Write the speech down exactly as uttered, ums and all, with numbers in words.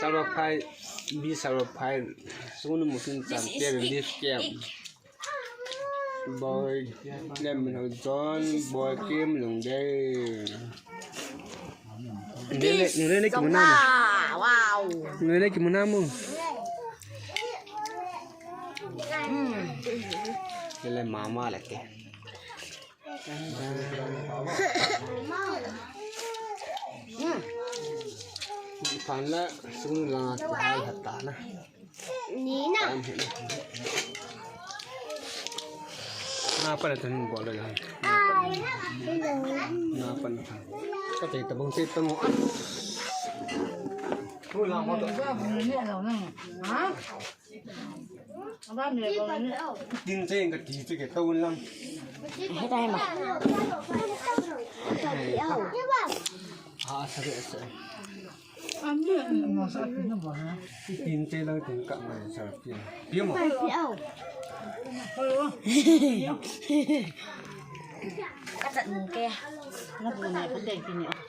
Sarva phai, bi sarva phai, sunu musun tam, this is kya, this kya. Boy, lem no John, boy kim lung de. Nene, nene ki muna mo. Wow. Nene ki muna mo. Nene mama la ke. Phan la sung la hai hatta na. Ni na. Na pa la tan bol la. Na pa la. Ka te ta bong te ta mo. Tu la mo to. Ha? Tin che ka ti che ke to lang. He tai ma. Ha sa ke sa. Tin che lang tin ka ma sa pi. Pi mo. Ka ta ke. Na bu na ka te ki ni.